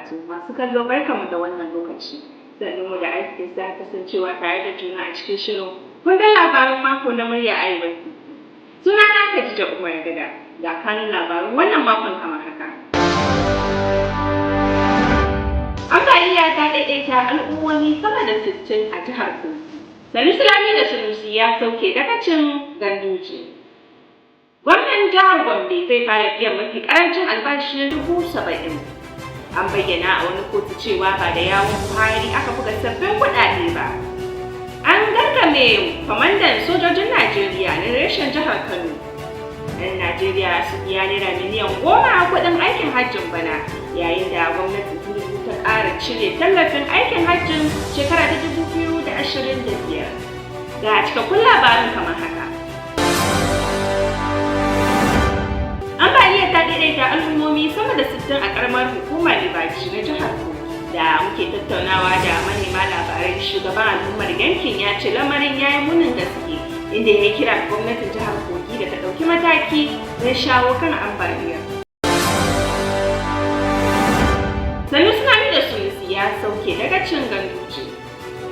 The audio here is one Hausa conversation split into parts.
Barakatuh. Masu kallo, barkanmu da wannan lokaci. Sannunmu da arzikin sa kasancewa tare da juna a cikin shirin kundin labarin mako na Murya Arewa TV. Suna na Khadija Umar Gada. Ga kanun labarun wannan makon kamar haka. Ambaliya ta daidaita al'ummomi sama da 60 a jihar Kogi. Sanusi Lamido Sanusi ya sauke dagacin Ganduje. Gwamnan jihar Gombe zai fara biyan mafi karancin albashi na 70,000. An bayyana a wani kotu cewa ba da yawun Buhari aka buga sabbin kuɗaɗe ba. An garkame kwamandan sojojin Najeriya na reshen jihar Kano. 'Yan Najeriya su biya naira miliyan 10 kuɗin aikin hajjin bana, yayin da gwamnatin Tinubu ta ƙara cire tallafin aikin hajjin shekara ta 2025. Ga cikakkun labarin kamar haka. Ambaliya ta daidaita al'ummomi sama da 60 a karamar hukumar Libaci na jihar Kogi. Da muke tattaunawa da manema labarai, shugaban al'ummar yankin ya ce lamarin ya yi munin gaske, inda ya kira gwamnatin jihar Kogi da ta ɗauki mataki don shawo kan ambaliyar. Sanusi Lamido Sanusi ya sauke dagacin Ganduje.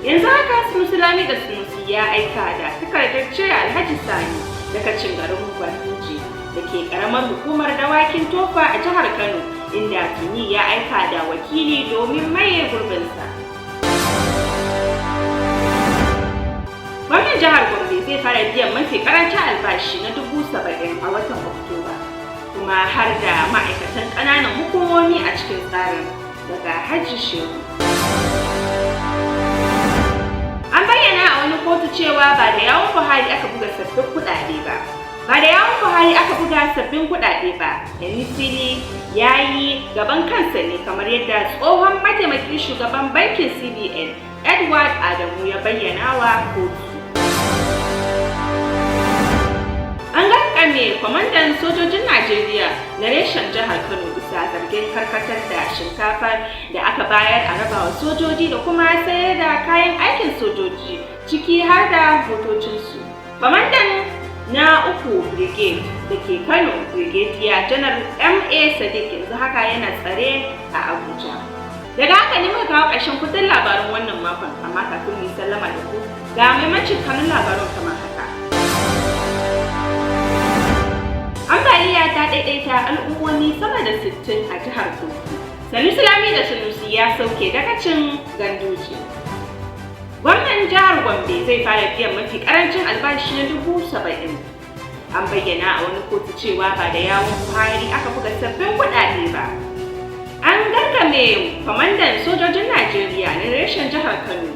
Yanzu haka Sanusi Lamido Sanusi ya aika da takardar cire Alhaji Sani dagacin garin Ganduje da ke karamar hukumar Dawakin Tofa a jihar Kano, inda tuni ya aika da wakili domin maye gurbinsa. Gwamnan jihar Gombe zai fara biyan mafi karancin albashi na 70,000 a watan Oktoba, kuma har da ma'aikatan ƙananan hukumomi a cikin tsarin, daga Hajji Shehu. An bayyana a wani kotu cewa ba da yawun Buhari aka buga sabbin kuɗaɗe ba. Ba da yawun Buhari aka buga sabbin kuɗaɗe ba, Emefiele ya yi gaban kansa ne, kamar yadda tsohon mataimakin shugaban bankin CBN Edward Adamu ya bayyana wa kotu. An garkame kwamandan sojojin Najeriya na reshen jihar Kano bisa zargin karkatar da shinkafar da aka bayar a rabawa sojoji da kuma sayar da kayan aikin sojoji, ciki har da motocinsu. Kwamandan na 3 Brigade da ke Kano, Brigadier Janar M.A. Sadiq, yanzu haka yana tsare a Abuja. Daga haka ne muka kawo ƙarshen kundin labarin wannan makon, amma kafin mu yi sallama da ku, ga maimacin kanun labarin kamar haka. Ambaliya ta daidaita al'ummomi sama da 60 a jihar Kogi. Sanusi Lamido Sanusi ya sauke dagacin Ganduje. Gwamnan jihar Gombe zai fara biyan mafi karancin albashi na 70,000. An bayyana a wani kotu cewa ba da yawun Buhari aka buga sabbin kuɗaɗe ba. An garkame kwamandan sojojin Najeriya na reshen jihar Kano.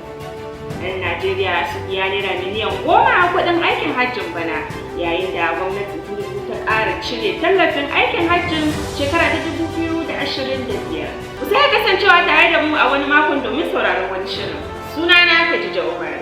'Yan Najeriya su biya naira miliyan 10 kuɗin aikin hajjin bana, yayin da gwamnatin Tinubu ta ƙara cire tallafin aikin hajjin shekara ta 2025. Ku sai kasancewa tare da mu a wani makon domin sauraron wani shirin. Sunana Khadija Umar.